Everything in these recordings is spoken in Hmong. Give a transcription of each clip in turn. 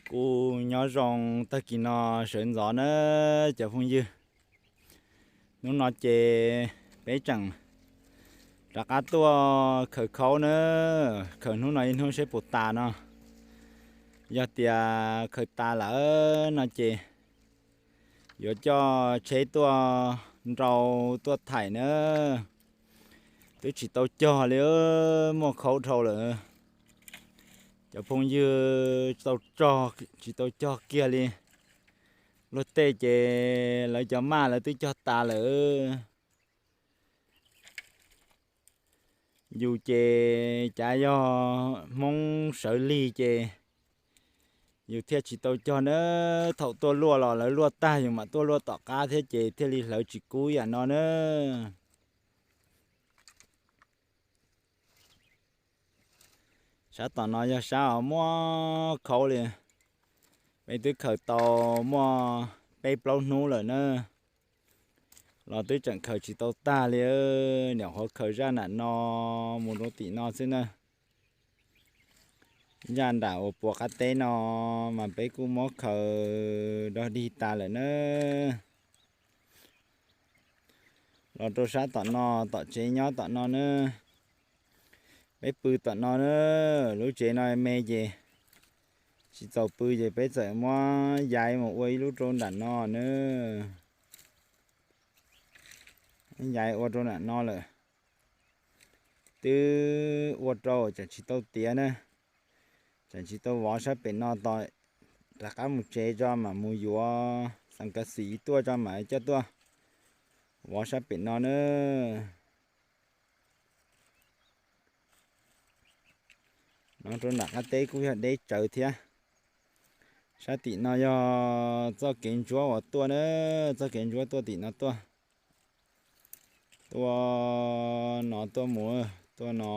Kuj nyob zoo tag kis no sawv ntxov na cov phooj ywg. Hnub no ces peb tseem rov qab tuaj khaws khaub na, khaws hnub no ib hnub seb puas tas no. Yog tias khaws tas lawm no ces yuav coj tsheb tuaj nrau tuaj thaim na. Twb tsis tau cog li, muaj khaub dhau lawm. Cov phooj ywg tsis tau cog kiag li. Luag tej ces lawv cov maj lawv twb cog tas lawm. Yus ces cav yog Hmoob sawv lig ces yus thiaj tsis tau cog na. Thaum tuaj luaj los lawv luaj tag yus mam tuaj luaj tom qab thiab ces thiaj li hlawv tsis kub yam no na. Sab tom no yog sab uas muaj khaub li. Peb twb khaws tau muaj peb plaub hnub lawm na, los twb tseem khaws tsis tau tag li. Nyuam qhuav khaws zaj nram no mus rau tim no xwb na. Zaj nram uas puas qab teb no mas peb kuj muab khaws dog dig tas lawm na. Los rau sab tom no, tom tsev nyob tom no na. Peb pw tom no na, lub tsev no me ces tsis txaus pw ces peb txawm muab yaiv mus ua ib lub rau nram no na. Yaiv ua rau nram no lawm, twb ua rau tseem tsis tau tiav na. Tseem tsis tau vov sab pem no tos rov qab mus tsev tso mam mus yuav xeev kav xis tuaj tso mam coj tuaj vov sab pem no na. No rau nram qab teb kuj yog deb tsawv thiab. Sab tim no yog txoj kev ntsuab uas tuaj na, txoj kev ntsuab tuaj tim no tuaj. Tuaj no tuaj mus, tuaj no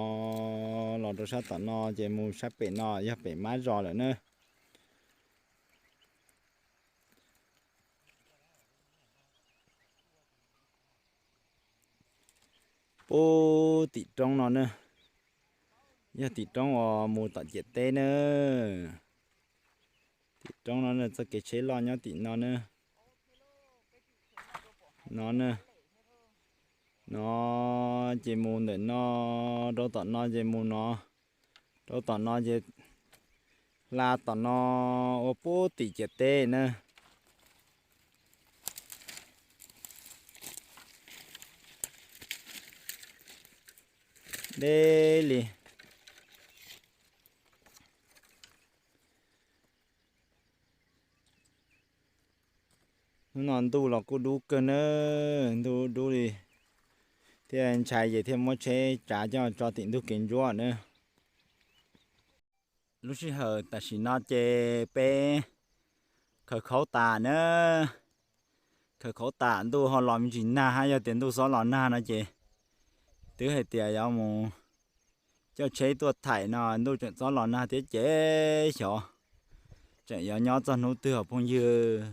los rau sab tom no ces mus sab pem no yog pem mab zos lawm na. Pub tim roob no na, yog tim roob uas mus tom ciam teb na. Tim roob no txoj kev tsheb loj nyob tim no na. No na, no ces mus ntawm no rau tom no ces mus no, rau tom no ces hla tom no ua pub tim ciam teb na. Deb li. Hnub no ntuj los kuj dub kawg na, ntuj dub li, thiaj ntshai ces thiaj muab tsheb tsav coj tso tim ntug kev ntsuab na. Lub sij hawm tam sim no ces peb khaws khaub tas na, khaws khaub tas ntuj ho los me ntsis nag hab, yog tias ntuj xob los nag no ces twb hais tias yuav mus coj tsheb tuaj thaim no ntuj tseem txob los nag thiab ces xyov tseem yuav nyob txog hnub twg os phooj ywg.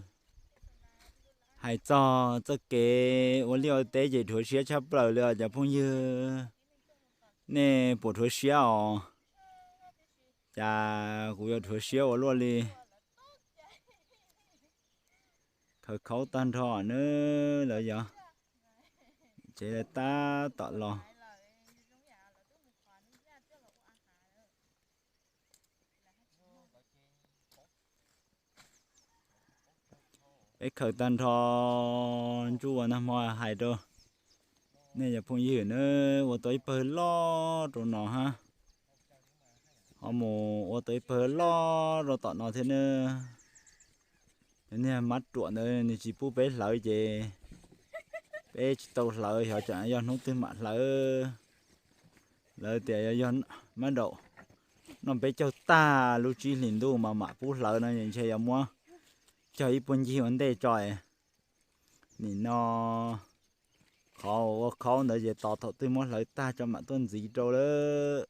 Hais txog txoj kev ua liaj ua teb ces dhuav siab tshaj plaws li os cov phooj ywg. Nej puas dhuav siab os? Cas kuv yuav dhuav siab ua luaj li. Khaws khaub tag nrho na, lawv yog tsev lawv tab tom los. Peb khaws tag nrho ntsuj ua nag hmo hais rau nej cov phooj ywg na, ua tau ib pawg loj rau no hab, ho mus ua tau ib pawg loj rau tom no thiab na. Cov niag mab ruam ntawd nws tsis pub peb hlawv ces peb tsis tau hlawv, xyov tseem yog hnub twg mam hlawv. Lawv tias yog mab daum noj peb caug tag lub tsib hlis ntuj mas mam pub hlawv no ntshe yuav muab cog ib puag ncig ua ntej tso. Nim no qhov ua khaub ntawd ces tos thaum twg muab hlawv tag tso mam tuaj ntxiv rau lawm.